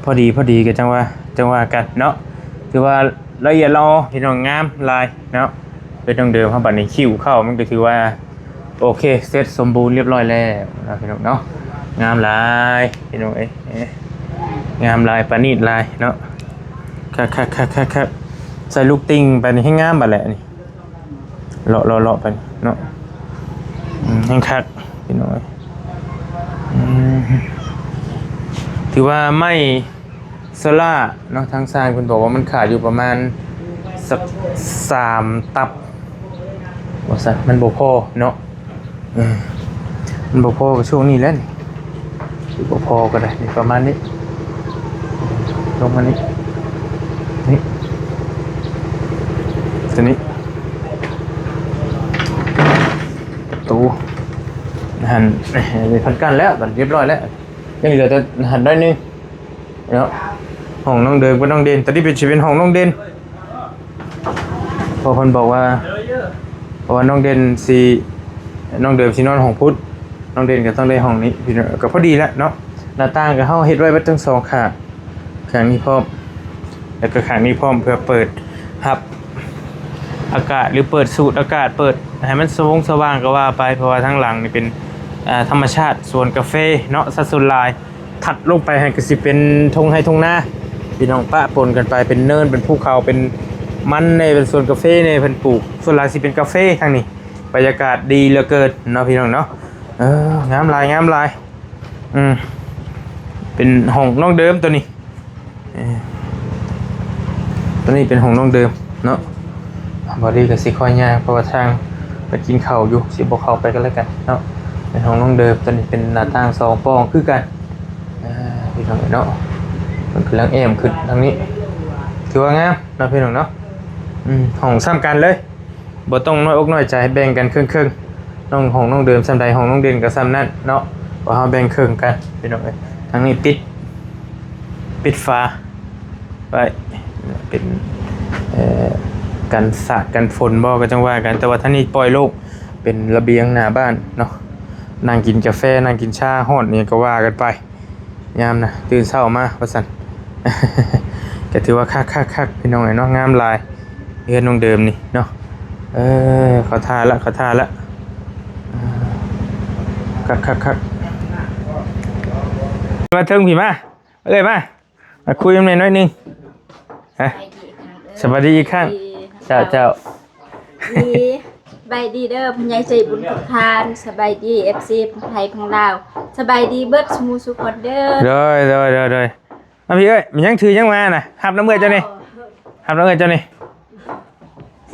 ພໍດີ ພໍດີກໍຈັ່ງວ່າ ຈັ່ງວ່າກັນເນາະ ຖືວ່າລະອຽດລະອໍ ພີ່ນ້ອງ ງາມຫຼາຍເນາະ ເປັນດັ່ງເດີມເຮົາ ບັດນີ້ຄິ້ວເຂົ້າ ມັນກໍຖືວ່າ ໂອເຄ ເສັດສົມບູນລຽບຮ້ອຍແລ້ວເນາະ ພີ່ນ້ອງເນາະ ງາມຫຼາຍ ພີ່ນ້ອງເອີຍ ງາມຫຼາຍ ປານີດຫຼາຍເນາະ ຄັກໆໆໆ ໃສ່ລູກຕິ່ງໄປນີ້ ແຮ່ງງາມບັດແຫຼະນີ້ ເລາະໆໆ ໄປເນາະ ອືມ ແຮ່ງຄັກ ພີ່ນ້ອງເອີຍ ອືມ ຖືວ່າໄມ້ ໂຊລາເນາະ ທາງຊ່າງເພິ່ນບອກວ່າມັນຂາດຢູ່ປະມານສັກສາມຕັບ ວ່າຊັ້ນ ມັນບໍ່ພໍເນາະ ເອີ ມັນບໍ່ພໍກໍຊ່ວງນີ້ແຫຼະນີ້ ຊິບໍ່ພໍກໍໄດ້ ນີ້ປະມານນີ້ ລົງມານີ້ ນີ້ ຕົວນີ້ ປະຕູ ຫັ້ນ ເອີ ພັນກັ້ນແລ້ວ ບັດຮຽບຮ້ອຍແລ້ວ ຍັງເຫຼືອແຕ່ຫັ້ນໜ້ອຍໜຶ່ງ ເນາະ ຫ້ອງນ້ອງເດີມກັບນ້ອງເດັ່ນ ຕອນນີ້ເປັນ ຊິເປັນຫ້ອງນ້ອງເດັ່ນ ເພາະເພິ່ນບອກວ່າ ເພາະວ່ານ້ອງເດັ່ນຊິ ນ້ອງເດີມຊິນອນຫ້ອງພຸ້ນ ນ້ອງເດັ່ນກໍຕ້ອງໄດ້ຫ້ອງນີ້ ພີ່ນ້ອງ ກໍພໍດີແຫຼະເນາະ ໜ້າຕ່າງກໍເຮົາເຮັດໄວ້ເບິດທັງສອງຂ້າງ ຂ້າງນີ້ພ້ອມ ແລ້ວກໍຂ້າງນີ້ພ້ອມ ເພື່ອເປີດຮັບອາກາດ ຫຼື ເປີດສູດອາກາດ ເປີດໃຫ້ມັນສະຫວ່າງສະຫວ່າງກໍວ່າໄປ ເພາະວ່າທາງຫຼັງນີ້ເປັນ ອ່າ ທຳມະຊາດ ສວນກາເຟເນາະ ສັດສ່ວນຫຼາຍ ຖັດລົງໄປຫັ້ນກໍຊິເປັນທົ່ງໄຮ່ທົ່ງນາ ພີ່ນ້ອງ ປະປົນກັນໄປ ເປັນເນີນ ເປັນພູເຂົາ ເປັນມັນແດ່ ເປັນສວນກາເຟແດ່ ເພິ່ນປູກ ສ່ວນຫຼາຍຊິເປັນກາເຟທາງນີ້ ບັນຍາກາດດີເຫຼືອເກີນເນາະ ພີ່ນ້ອງເນາະ ເອີ ງາມຫຼາຍ ງາມຫຼາຍ ອືມ ເປັນຫ້ອງນ້ອງເດີມຕົວນີ້ ເອີ ຕົວນີ້ເປັນຫ້ອງນ້ອງເດີມເນາະ ບໍ່ດີກໍຊິຄ່ອຍຍ່າງ ເພາະວ່າທາງໄປກິນເຂົ້າຢູ່ ຊິບໍ່ເຂົ້າໄປກໍແລ້ວກັນເນາະ ເປັນຫ້ອງນ້ອງເດີມ ຕົວນີ້ເປັນໜ້າຕ່າງສອງປ່ອງຄືກັນ ອ່າ ພີ່ນ້ອງເນາະ ເພິ່ນກຳລັງແອ້ມຂຶ້ນທາງນີ້ ຖືວ່າງາມເນາະ ພີ່ນ້ອງເນາະ ອືມ ຫ້ອງສ່ຳກັນເລີຍ ບໍ່ຕ້ອງນ້ອຍອົກນ້ອຍໃຈ ແບ່ງກັນເຄິ່ງໆ ນ້ອງ ຫ້ອງນ້ອງເດີມສ່ຳໃດ ຫ້ອງນ້ອງເດັ່ນກໍສ່ຳນັ້ນເນາະ ເພາະເຮົາແບ່ງເຄິ່ງກັນ ພີ່ນ້ອງເອີຍ ທາງນີ້ປິດ ປິດຝາໄວ້ ເປັນ ເອີ ກັນສາດກັນຝົນບໍ່ ກໍຈັ່ງວ່າກັນ ແຕ່ວ່າທາງນີ້ປ່ອຍໂລ່ງ ເປັນລະບຽງໜ້າບ້ານເນາະ ນັ່ງກິນກາແຟ ນັ່ງກິນຊາ ຮ້ອນຫຍັງກໍວ່າກັນໄປ ຍາມນະ ຕື່ນເຊົ້າມາວ່າຊັ້ນ ກໍຖືວ່າຄັກໆໆ ພີ່ນ້ອງເອີຍເນາະ ງາມຫຼາຍ ເຮືອນນ້ອງເດີມນີ້ເນາະ ເອີ ເຂົ້າທ່າລະ ເຂົ້າທ່າລະ ຄັກໆໆ ມາເທິງພີ້ມາ ເອີຍ ມາ ມາຄຸຍນຳແດ່ໜ້ອຍໜຶ່ງ ຮະ ສະບາຍດີອີກຄັ້ງ ເຈົ້າ ເຈົ້າ ສະບາຍດີເດີ ຜູ້ໃຫຍ່ໃຈບຸນທຸກທ່ານ ສະບາຍດີ ເອັຟຊີ ທັງໄທທັງລາວ ສະບາຍດີເບິດສູ່ໝູ່ສູ່ຄົນເດີ ໂດຍ ໂດຍ ໂດຍ ໂດຍ ມາພີ້ເອີຍ ມີຫຍັງຖືຫຍັງມານະ ຮັບນຳເອື້ອຍເຈົ້ານີ້ ຮັບນຳເອື້ອຍເຈົ້ານີ້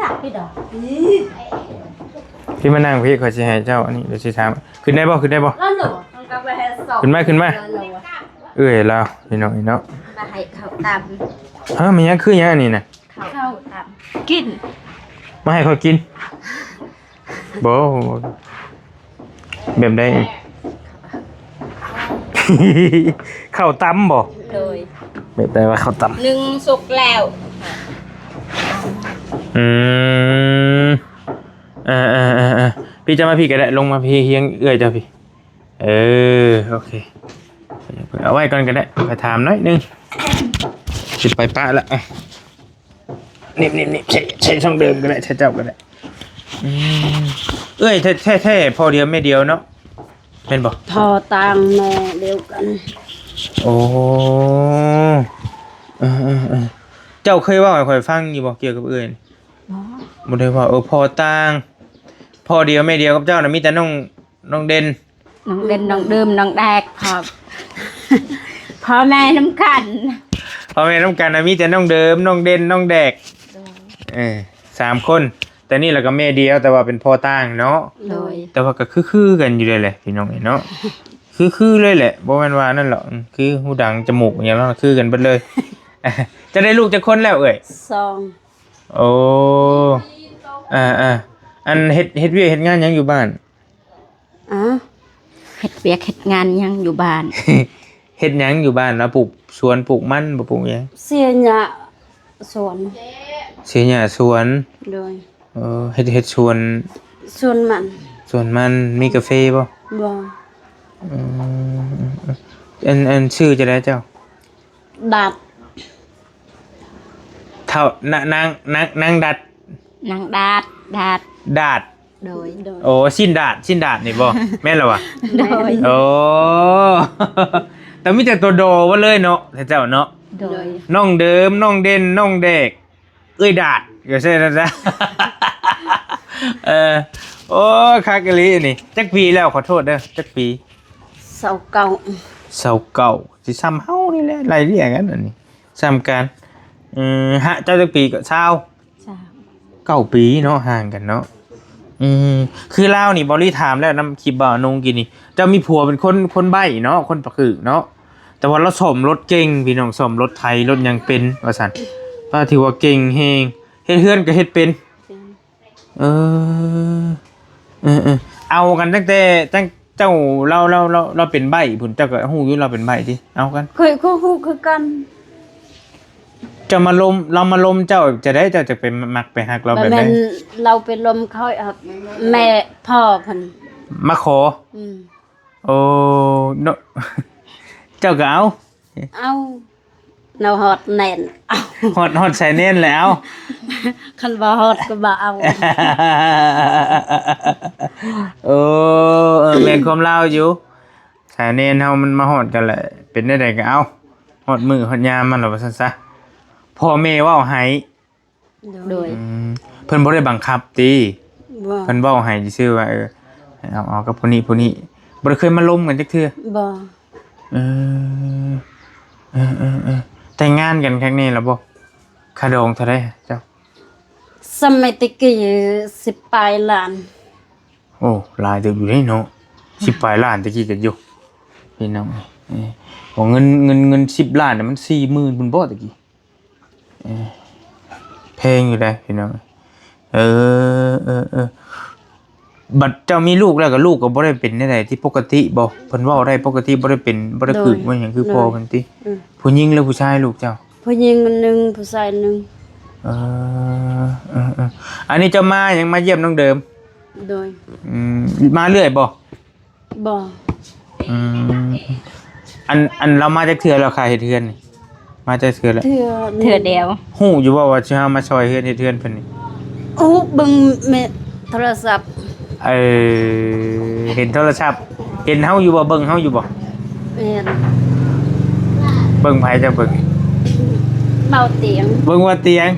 ສາກພີ່ດອກ ພີ່ມານັ່ງພີ້ ຂ້ອຍຊິໃຫ້ເຈົ້າອັນນີ້ ດຽວຊິຖາມ ຂຶ້ນໄດ້ບໍ່ ຂຶ້ນໄດ້ບໍ່ ລະໂຫຼ ຂຶ້ນມາ ຂຶ້ນມາ ລະໂຫຼ ເອື້ອຍລາວ ພີ່ນ້ອງເນາະ ມາໃຫ້ເຂົ້າຕຳ ຮະ ມີຫຍັງ ຄືຫຍັງອັນນີ້ນະ ເຂົ້າຕຳ ກິນ ມາໃຫ້ຂ້ອຍກິນ ບໍ່ ແບບໃດ ເຂົ້າຕຳບໍ່ ໂດຍ ແບບໃດວ່າເຂົ້າຕຳ ໜຶ່ງສຸກແລ້ວ ອືມ ເອີໆໆໆ ພີ່ເຈົ້າມາພີ່ກໍໄດ້ ລົງມາພີ່ ຮຽງເອື້ອຍເຈົ້າພີ່. ເອີ ໂອເຄ ເອົາໄວ້ກ່ອນກໍໄດ້ ໄປຖາມໜ້ອຍໜຶ່ງ ຊິໄປປະລະ. ນີ້ໆໆ ໃຊ້ ໃຊ້ຊ່ອງເດີມກໍໄດ້ ໃຊ້ເຈົ້າກໍໄດ້. ອືມ ເອື້ອຍແທ້ໆ ພໍ່ດຽວແມ່ດຽວເນາະ ແມ່ນບໍ່? ພໍ່ຕ່າງແມ່ດຽວກັນ. ໂອ້ ເອີໆໆ ເຈົ້າເຄີຍເວົ້າໃຫ້ຂ້ອຍຟັງຢູ່ບໍ່ ກ່ຽວກັບເອື້ອຍ? ບໍ່ ບໍ່ໄດ້ເວົ້າ. ເອີ ພໍ່ຕ່າງ ພໍ່ດຽວແມ່ດຽວກັບເຈົ້ານະ ມີແຕ່ນ້ອງ ນ້ອງເດັ່ນ ນ້ອງເດັ່ນ ນ້ອງເດີມ ນ້ອງແດກ ພໍ່ ພໍ່ແມ່ນຳກັນ ພໍ່ແມ່ນຳກັນນະ ມີແຕ່ນ້ອງເດີມ ນ້ອງເດັ່ນ ນ້ອງແດກ. ໂດຍ ເອີ ສາມຄົນ ແຕ່ນີ້ລະກໍແມ່ດຽວ ແຕ່ວ່າເປັນພໍ່ຕ່າງເນາະ. ໂດຍ ແຕ່ວ່າກໍຄືໆກັນຢູ່ເດ້ແຫຼະ ພີ່ນ້ອງເອີຍເນາະ ຄືໆເລີຍແຫຼະ ບໍ່ແມ່ນວ່ານັ້ນຫຼອກ ອືມ ຄືຫູດັງ ຈະມູກ ຫຍັງລາວຄືກັນເບິດເລີຍ. ເຈົ້າໄດ້ລູກຈັກຄົນແລ້ວເອື້ອຍ? ສອງ. ໂອ້ ອ່າໆ ອັນເຮັດ ເຮັດວຽກເຮັດງານຫຍັງຢູ່ບ້ານ? ອາ ເຮັດວຽກເຮັດງານຫຍັງຢູ່ບ້ານ? ເຮັດຫຍັງຢູ່ບ້ານ? ລາວປູກສວນ ປູກມັນບໍ່ ປູກຫຍັງ? ເສຍຫຍ້າສວນ ເສຍຫຍ້າສວນ. ໂດຍ ເອີ ເຮັດ ເຮັດສວນ ສວນມັນ ສວນມັນ. ມີກາເຟບໍ່? ບໍ່. ອືມ ອັນ ອັນຊື່ຈັ່ງໃດເຈົ້າ? ດັດ ເຖົ້າ ນາງ ນາງ ນາງ ນາງດັດ ນາງດາດ ດາດ ດາດ. ໂດຍ ໂດຍ ໂອ້ ຊິນດາດ ຊິນດາດນີ້ບໍ່? ແມ່ນລະຫວາ? ໂດຍ ໂອ້ ແຕ່ມີແຕ່ຕົວດໍເບິດເລີຍເນາະ ເຈົ້າເນາະ. ໂດຍ ນ້ອງເດີມ ນ້ອງເດັ່ນ ນ້ອງແດກ ເອື້ອຍດາດ ກໍໃຊ່ນະ. ເອີ ໂອ້ ຄັກອີ່ຫຼີນີ້. ຈັກປີແລ້ວ? ຂໍໂທດເດີ ຈັກປີ? ຊາວເກົ້າ ຊາວເກົ້າ ຊິຊ່ຳເຮົານີ້ແຫຼະ ໄລ່ລຽງກັນອັນນີ້ ຊ່ຳກັນ. ເອີ ຮະ ເຈົ້າຈັກປີກໍ? ຊາວ ຊາວ ເກົ້າປີເນາະ ຫ່າງກັນເນາະ. ອືມ ຄືລາວນີ້ ເບົາລີຖາມແລ້ວນຳຄລິບບ່າວນົງກີ້ນີ້ ເຈົ້າມີຜົວເປັນຄົນ ຄົນໃບ້ເນາະ ຄົນປາກກຶກເນາະ ແຕ່ວ່າລາວສ້ອມລົດເກັ່ງ ພີ່ນ້ອງ ສ້ອມລົດໄຖລົດຫຍັງເປັນວ່າຊັ້ນ. ປ້າ ຖືວ່າເກັ່ງແຮງ ເຮັດເຮືອນກໍເຮັດເປັນ. ເປັນ ເອີ ເອີໆ ເອົາກັນຕັ້ງແຕ່ ຕັ້ງ ເຈົ້າ ລາວ ລາວ ລາວ ລາວເປັນໃບ້ພຸ້ນ ເຈົ້າກໍຮູ້ຢູ່ລາວເປັນໃບ້ຕິ ເອົາກັນ. ຂ້ອຍກໍຮູ້ຄືກັນ. ເຈົ້າມາລົມ ລາວມາລົມເຈົ້າຈັ່ງໃດ ເຈົ້າຈະໄປມັກໄປຮັກລາວແບບໃດ? ບໍ່ແມ່ນລາວໄປລົມຂ້ອຍ ແມ່ພໍ່ເພິ່ນມາຂໍ. ອືມ ໂອ້ ເນາະ ເຈົ້າກໍເອົາ. ເອົາ ເນາະ ຮອດແໜ້ນ ຮອດ ຮອດສາຍແໜ້ນແລ້ວ ຄັນບໍ່ຮອດກໍບໍ່ເອົາ. ໂອ້ ເອີ ແມ່ນຄວາມລາວຢູ່ ສາຍແໜ້ນເຮົາມັນມາຮອດກັນແຫຼະ ເປັນແນວໃດກໍເອົາ ຮອດມື້ຮອດຍາມມັນແລ້ວວ່າຊັ້ນຊະ ພໍ່ແມ່ເວົ້າໃຫ້. ໂດຍ ໂດຍ ອືມ ເພິ່ນບໍ່ໄດ້ບັງຄັບຕິ? ບໍ່ ເພິ່ນເວົ້າໃຫ້ຊື່ໆວ່າ ເອີ ໃຫ້ເອົາ ເອົາກັບຜູ້ນີ້ຜູ້ນີ້ ບໍ່ໄດ້ເຄີຍມາລົມກັນຈັກເທື່ອ? ບໍ່. ເອີ ເອີໆໆ ແຕ່ງງານກັນຄັກແນ່ລະບໍ່? ຄ່າດອງເທົ່າໃດເຈົ້າ? ສະໄໝແຕ່ກີ້ ສິບປາຍລ້ານ. ໂອ້ ຫຼາຍເຕີບຢູ່ເດ້ເນາະ ສິບປາຍລ້ານແຕ່ກີ້ກັນຢູ່ ພີ່ນ້ອງ. ເອີ ເງິນ ເງິນ ເງິນສິບລ້ານນະ ມັນສີ່ໝື່ນພຸ້ນບໍ່ແຕ່ກີ້? ເອີ ແພງຢູ່ເດ້ພີ່ນ້ອງ. ເອີ ເອີ ເອີ ບັດເຈົ້າມີລູກແລ້ວ ກໍລູກກໍບໍ່ໄດ້ເປັນແນວໃດ ທີ່ປົກກະຕິບໍ່? ເພິ່ນເວົ້າໄດ້ປົກກະຕິ ບໍ່ໄດ້ເປັນ ບໍ່ໄດ້ ໂດຍ ກຶກບໍ່ຫຍັງຄື ໂດຍ ພໍ່ເພິ່ນຕິ? ອືມ ຜູ້ຍິງ ຫຼື ຜູ້ຊາຍ ລູກເຈົ້າ? ຜູ້ຍິງໜຶ່ງ ຜູ້ຊາຍໜຶ່ງ. ເອີ ເອີ ເອີ ອັນນີ້ເຈົ້າມາຫຍັງ? ມາຢ້ຽມນ້ອງເດີມ? ໂດຍ ອືມ ມາເລື້ອຍບໍ່? ບໍ່. ອືມ ອັນ ອັນລາວມາຈັກເທື່ອແລ້ວ ຄ່າເຮັດເຮືອນນີ້? ມາຈັກເທື່ອແລ້ວ? ເທື່ອ ເທື່ອດຽວ. ຮູ້ຢູ່ບໍ່ວ່າຊິຫາມາຊ່ອຍເຮືອນ ເຮັດເຮືອນເພິ່ນນີ້? ໂອ້ ເບິ່ງແມ່ ໂທລະສັບ. ເອີ ເຫັນໂທລະສັບ ເຫັນເຮົາຢູ່ບໍ່? ເບິ່ງເຮົາຢູ່ບໍ່? ແມ່ນ. ເບິ່ງໃຜເຈົ້າເບິ່ງ? ເບົາຕຽງ. ເບິ່ງເບົາຕຽງ.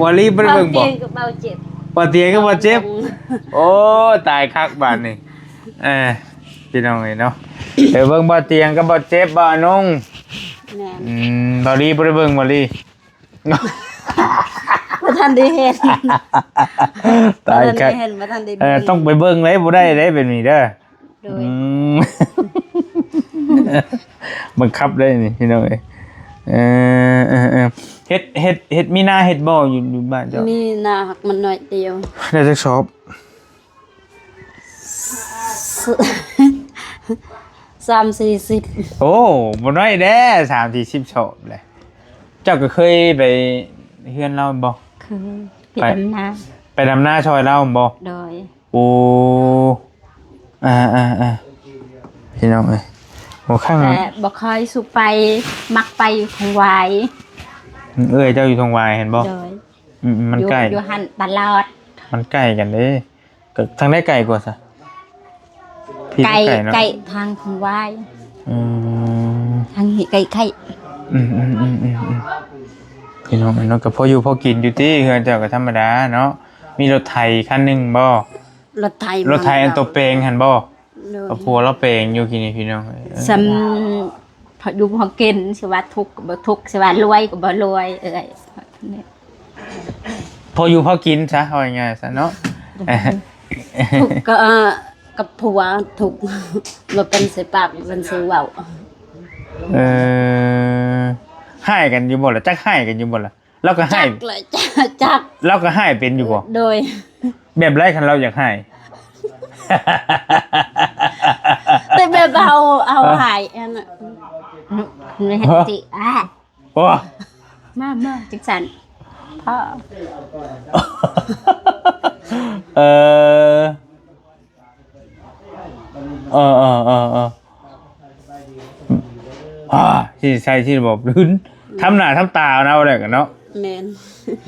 ວາລີບໍ່ໄດ້ເບິ່ງບໍ່? ເບົາຕຽງກັບເບົາເຈັບ. ເບົາຕຽງກັບເບົາເຈັບ. ໂອ້ ຕາຍຄັກບາດນີ້. ເອີ ພີ່ນ້ອງເອີຍເນາະ ໄປເບິ່ງເບົາຕຽງກັບເບົາເຈັບ ເບົາອານົງ. ແມ່ນ. ອືມ ເບົາລີບໍ່ໄດ້ເບິ່ງ ເບົາລີ? ບໍ່ທັນໄດ້ເຫັນ. ຕາຍຄັກ. ບໍ່ທັນໄດ້ເຫັນ ບໍ່ທັນໄດ້ເບິ່ງ. ເອີ ຕ້ອງໄປເບິ່ງເດ້ ບໍ່ໄດ້ເດ້ແບບນີ້ເດີ. ໂດຍ. ອືມ ບັງຄັບໄດ້ນີ້ພີ່ນ້ອງເອີຍ. ເອີ ເອີ ເອີ ເຮັດ ເຮັດ ເຮັດ ມີນາເຮັດບໍ່ ຢູ່ ຢູ່ບ້ານເຈົ້າ? ມີນາ ຫາກມັນໜ້ອຍດຽວ. ໄດ້ຈັກສອບ? ສາມສີ່ສິບ. ໂອ້ ບໍ່ນ້ອຍເດ້ ສາມສີ່ສິບສອບແຫຼະ. ເຈົ້າກໍເຄີຍໄປເຮືອນລາວແມ່ນບໍ່? ເຄີຍ. ເຮັດ ໄປ ດຳນາ ໄປດຳນາຊ່ອຍລາວແມ່ນບໍ່? ໂດຍ. ໂອ້ ອ່າໆໆ ພີ່ນ້ອງເອີຍ ໂອ້ ຄັ້ງ ແຕ່ບໍ່ຄ່ອຍສຸໄປ ມັກໄປຢູ່ທົ່ງຫວາຍ. ເອື້ອຍເຈົ້າຢູ່ທົ່ງຫວາຍແມ່ນບໍ່? ໂດຍ. ອືມ ມັນໃກ້ ຢູ່ ຢູ່ຫັ້ນຕະຫຼອດ. ມັນໃກ້ກັນເດ້. ກໍທາງໃດໃກ້ກວ່າຊະ? ໃກ້ ໃກ້ເນາະ ໃກ້ທາງທົ່ງຫວາຍ. ອືມ ທາງນີ້ໃກ້ໆ. ອືມໆໆໆໆ ພີ່ນ້ອງເອີຍເນາະ ກໍພໍຢູ່ພໍກິນຢູ່ຕິ ເຮືອນເຈົ້າກໍທຳມະດາເນາະ. ມີລົດໄຖຄັນໜຶ່ງບໍ່? ລົດໄຖ ລົດໄຖອັນໂຕແປງຫັ້ນບໍ່? ໂດຍ. ກໍຜົວລາວແປງຢູ່ກີ້ນີ້ ພີ່ນ້ອງເອີຍ. ສ່ຳພໍຢູ່ພໍກິນ ຊິວ່າທຸກກໍບໍ່ທຸກ ຊິວ່າລວຍກໍບໍ່ລວຍເອື້ອຍ. ພໍຢູ່ພໍກິນຊະ ເວົ້າງ່າຍໆຊະເນາະ. ທຸກກໍກັບຜົວທຸກ ບໍ່ເປັນໃສ່ປາກ ບໍ່ເປັນໃສ່ເວົ້າ. ເອີ ຮ້າຍກັນຢູ່ບໍ່ລະ? ຈັກຮ້າຍກັນຢູ່ບໍ່ລະ? ລາວກໍຮ້າຍ ຈັກລະ ຈັກ ລາວກໍຮ້າຍເປັນຢູ່ບໍ່? ໂດຍ. ແບບໃດຄັນລາວຢາກຮ້າຍ? ແຕ່ແບບເຮົາ ເຮົາຮ້າຍອັນນັ້ນ ເຮັດຕິ ໂອ້ ມາ ມາ ຈັ່ງຊັ້ນ ພໍ່ ເອີ ເອີໆໆໆ ອາ ຊິໃສ່ຊິບອກ ທຳໜ້າທຳຕາເອົານະ ວ່າແລ້ວກັນເນາະ. ແມ່ນ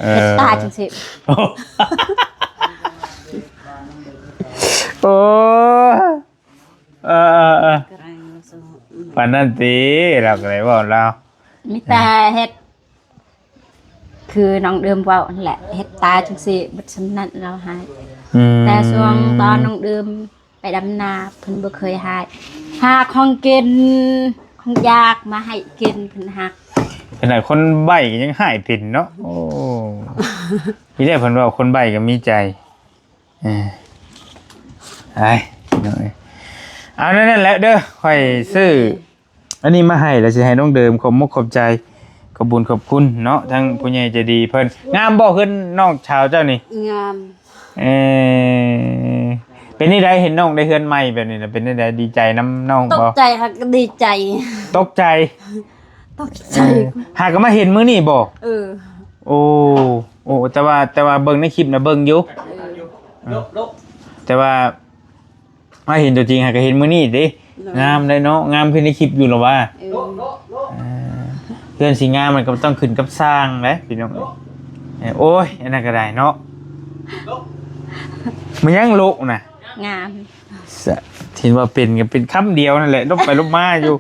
ເອີ ເຮັດຕາຈັ່ງຊີ້ ໂອ້ ເອີໆໆ ປານນັ້ນຕິ ລາວກໍໄດ້ເວົ້າລາວ ມີແຕ່ເຮັດ ຄືນ້ອງເດີມເວົ້າຫັ້ນແຫຼະ ເຮັດຕາຈັ່ງຊີ້ ເບິດສ່ຳນັ້ນລາວໃຫ້. ອືມ ແຕ່ຊ່ວງຕອນນ້ອງເດີມໄປດຳນາ ເພິ່ນບໍ່ເຄີຍຮ້າຍ ຫາຂອງກິນຂອງຢາກມາໃຫ້ກິນ ເພິ່ນຮັກ. ຂະໜາດຄົນໃບ້ກໍຍັງຮ້າຍເປັນເນາະ. ໂອ້ ທີ່ແລກເພິ່ນເວົ້າຄົນໃບ້ກໍມີໃຈ. ເອີ ໄອ້ນ້ອງເອີຍ ເອົານັ້ນແຫຼະເດີ ຂ້ອຍຊື້ອັນນີ້ມາໃຫ້ ແລ້ວຊິໃຫ້ນ້ອງເດີມຂອບມົກຂອບໃຈ ຂອບບຸນຂອບຄຸນເນາະ ທັງຜູ້ໃຫຍ່ໃຈດີເພິ່ນ. ງາມບໍ່ເຮືອນນ້ອງສາວເຈົ້ານີ້? ງາມ. ເອີ ເປັນຈັ່ງໃດເຫັນນ້ອງໄດ້ເຮືອນໃໝ່ແບບນີ້ນະ ເປັນຈັ່ງໃດ ດີໃຈນຳນ້ອງບໍ່? ຕົກໃຈ ຫາກ�ດີໃຈ. ຕົກໃຈ? ຕົກໃຈ. ເອີ ຫາກກໍມາເຫັນມື້ນີ້ບໍ່? ເອີ. ໂອ້ ໂອ້ ແຕ່ວ່າ ແຕ່ວ່າເບິ່ງໃນຄລິບນະເບິ່ງຢູ່. ເອີ ແຕ່ວ່າມາເຫັນຕົວຈິງຫາກະເຫັນມື້ນີ້ເດ້. ໂດຍ. ງາມໄດ໋ເນາະ ງາມຄືໃນຄລິບຢູ່ລະວ່າ. ເອີ ເອີ ເຮືອນຊິງາມມັນກໍຕ້ອງຂຶ້ນກັບຊ່າງເດ້ພີ່ນ້ອງເອີຍ. ເອີ ໂອ້ຍ ອັນນັ້ນກໍໄດ້ເນາະ. ມັນຍັງໂລະນະ ງາມ. ສະ ເຫັນວ່າເປັນກໍເປັນຄຳດຽວນັ້ນແຫຼະ ລົບໄປລົບມາຢູ່.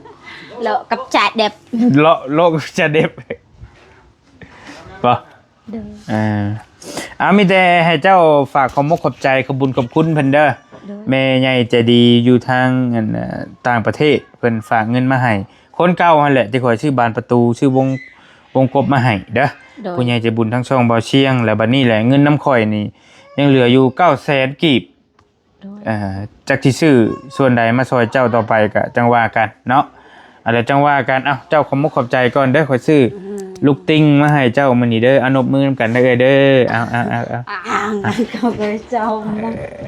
ໂລະກັບຈາເດັບ ໂລະ ໂລະກັບຈາເດັບ. ບໍ່? ໂດຍ. ອ່າ ເອົາ ມີແຕ່ໃຫ້ເຈົ້າຝາກຂອບມົກຂອບໃຈ ຂອບບຸນຂອບຄຸນເພິ່ນເດີ. ໂດຍ. ແມ່ໃຫຍ່ໃຈດີຢູ່ທາງ ອັນ ຕ່າງປະເທດ ເພິ່ນຝາກເງິນມາໃຫ້ ຄົນເກົ່າຫັ້ນແຫຼະ ທີ່ຂ້ອຍຊື້ບານປະຕູ ຊື້ວົງ ວົງກົບມາໃຫ້ເດີ. ໂດຍ. ຜູ້ໃຫຍ່ໃຈບຸນທາງຊ່ອງເບົາຊຽງ ແລ້ວບັດນີ້ແຫຼະ ເງິນນຳຂ້ອຍນີ້ຍັງເຫຼືອຢູ່ເກົ້າແສນກີບ. ໂດຍ. ເອີ ຈັກຊິຊື້ສ່ວນໃດມາຊ່ອຍເຈົ້າຕໍ່ໄປກະຈັ່ງວ່າກັນເນາະ. ເອົາ ແລ້ວຈັ່ງວ່າກັນ. ເອົ້າ ເຈົ້າຂອບມົກຂອບໃຈກ່ອນເດີ ຂ້ອຍຊື້ ອືມ ລູກຕິ່ງມາໃຫ້ເຈົ້າມື້ນີ້ເດີ. ເອົາ ນົບມືນຳກັນເດີ ເອີຍເດີ. ເອົາ ເອົາ ເອົາ ເອົາ ເອົາ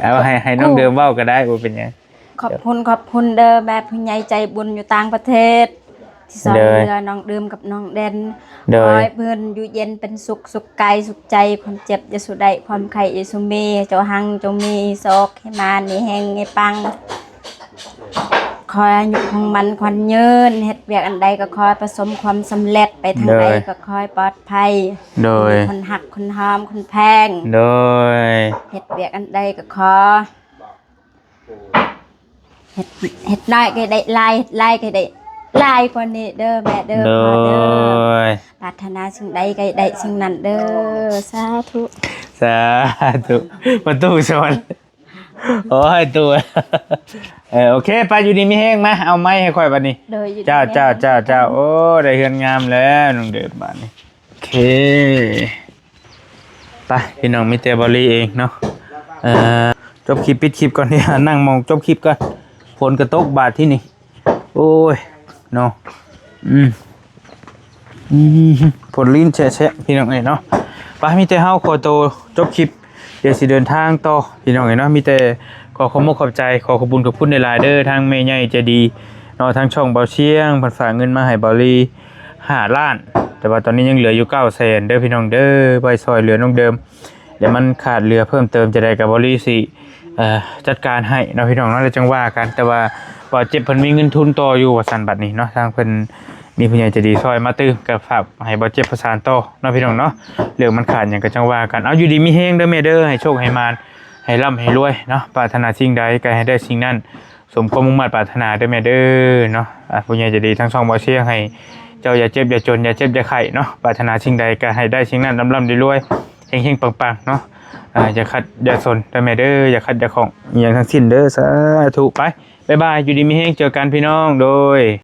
ເອົາ ໃຫ້ ໃຫ້ນ້ອງເດີມເວົ້າກໍໄດ້ ບໍ່ເປັນຫຍັງ. ຂອບຄຸນ ຂອບຄຸນເດີ ແມ່ຜູ້ໃຫຍ່ໃຈບຸນຢູ່ຕ່າງປະເທດ ທີ່ຊ່ອຍເຫຼືອນ້ອງເດີມກັບນ້ອງແດນ. ໂດຍ. ຂໍໃຫ້ເພິ່ນຢູ່ເຢັນເປັນສຸກ ສຸກກາຍສຸກໃຈ ຄວາມເຈັບຢ່າສູ່ໄດ້ ຄວາມໄຂ້ຢ່າສູ່ມີ ເຈົ້າຮັ່ງຈົ່ງມີ ໂຊກໃຫ້ມານ ໃຫ້ແຮງໃຫ້ປັງ. ຂໍໃຫ້ອາຍຸຄົງໝັ້ນຂວັນຍືນ ເຮັດວຽກອັນໃດກໍຂໍປະສົບຄວາມສຳເລັດ ໄປທາງໃດກໍຂໍໃຫ້ປອດໄພ. ໂດຍ. ມີຄົນຮັກຄົນຫອມຄົນແພງ. ໂດຍ. ເຮັດວຽກອັນໃດກໍຂໍ ເຮັດ ເຮັດນ້ອຍກໍໄດ້ຫຼາຍ ເຮັດຫຼາຍກໍໄດ້ຫຼາຍກວ່ານີ້ເດີແມ່ເດີ. ໂດຍ. ພໍ່ເດີ ປາດຖະໜາສິ່ງໃດກໍໄດ້ສິ່ງນັ້ນເດີ. ສາທຸ ສາທຸ. ປະຕູສະຫວັນ ໂອ້ຍ ຕູ້ ເອີ ໂອເຄ ໄປ ຢູ່ດີມີແຮງ. ມາ ເອົາໄມ້ໃຫ້ຂ້ອຍບັດນີ້. ໂດຍ. ເຈົ້າ ເຈົ້າ ເຈົ້າ ເຈົ້າ. ໂອ້ ໄດ້ເຮືອນງາມແລ້ວນ້ອງເດີບາດນີ້. ໂອເຄ ໄປ ພີ່ນ້ອງ ມີແຕ່ເບົາລີເອງເນາະ. ເອີ ຈົບຄລິບ ປິດຄລິບກ່ອນ ນີ້ ນັ່ງມອງຈົບຄລິບກ່ອນ ຝົນກະຕົກບາດທີ່ນີ້. ໂອ້ຍ ເນາະ ອືມ ອືມ ຝົນລີນແຊະໆ ພີ່ນ້ອງເອີຍເນາະ. ໄປ ມີແຕ່ເຮົາຂໍໂຕຈົບຄລິບ ດຽວຊິເດີນທາງຕໍ່ ພີ່ນ້ອງເອີຍເນາະ. ມີແຕ່ຂໍຂອບມົກຂອບໃຈ ຂໍຂອບບຸນຂອບຄຸນຫຼາຍໆເດີ ທາງແມ່ໃຫຍ່ໃຈດີເນາະ ທາງຊ່ອງເບົາຊຽງ ເພິ່ນຝາກເງິນມາໃຫ້ເບົາລີຫ້າລ້ານ ແຕ່ວ່າຕອນນີ້ຍັງເຫຼືອຢູ່ເກົ້າແສນເດີ ພີ່ນ້ອງເດີ ໄວ້ຊ່ອຍເຫຼືອນ້ອງເດີມ ດຽວມັນຂາດເຫຼືອເພີ່ມເຕີມຈັ່ງໃດກໍບໍ່ລີຊິ ເອີ ຈັດການໃຫ້ເນາະພີ່ນ້ອງເນາະ ແລ້ວຈັ່ງວ່າກັນ. ແຕ່ວ່າບໍ່ເຈັບເພິ່ນມີເງິນທຶນຕໍ່ຢູ່ວ່າຊັ້ນ ບັດນີ້ເນາະ ທາງເພິ່ນມີຜູ້ໃຫຍ່ໃຈດີຊ່ອຍມາຕື່ມ ກໍຝາກໃຫ້ບໍ່ເຈັບປະສານຕໍ່ເນາະພີ່ນ້ອງເນາະ. ເລື່ອງມັນຂາດຫຍັງກໍຈັ່ງວ່າກັນ. ເອົາ ຢູ່ດີມີແຮງເດີແມ່ເດີ ໃຫ້ໂຊກໃຫ້ໝານ ໃຫ້ລ່ຳໃຫ້ລວຍເນາະ. ປາດຖະໜາສິ່ງໃດກໍໃຫ້ໄດ້ສິ່ງນັ້ນ ສົມຄວາມມຸ່ງມາດປາດຖະໜາເດີແມ່ເດີເນາະ. ອ່າ ຜູ້ໃຫຍ່ໃຈດີທາງຊ່ອງບໍ່ເຊຍ ໃຫ້ເຈົ້າຢ່າເຈັບຢ່າຈົນ ຢ່າເຈັບຢ່າໄຂ້ເນາະ. ປາດຖະໜາສິ່ງໃດກໍໃຫ້ໄດ້ສິ່ງນັ້ນ ລ່ຳໆລວຍໆ ເຮງໆປັງໆເນາະ. ອ່າ ຢ່າຂັດຢ່າສົນເດີແມ່ເດີ ຢ່າຂັດຢ່າຂ້ອງອີ່ຫຍັງທັງສິ້ນເດີ. ສາທຸ. ໄປ ບາຍບາຍ ຢູ່ດີມີແຮງ ເຈີກັນພີ່ນ້ອງ ໂດຍ.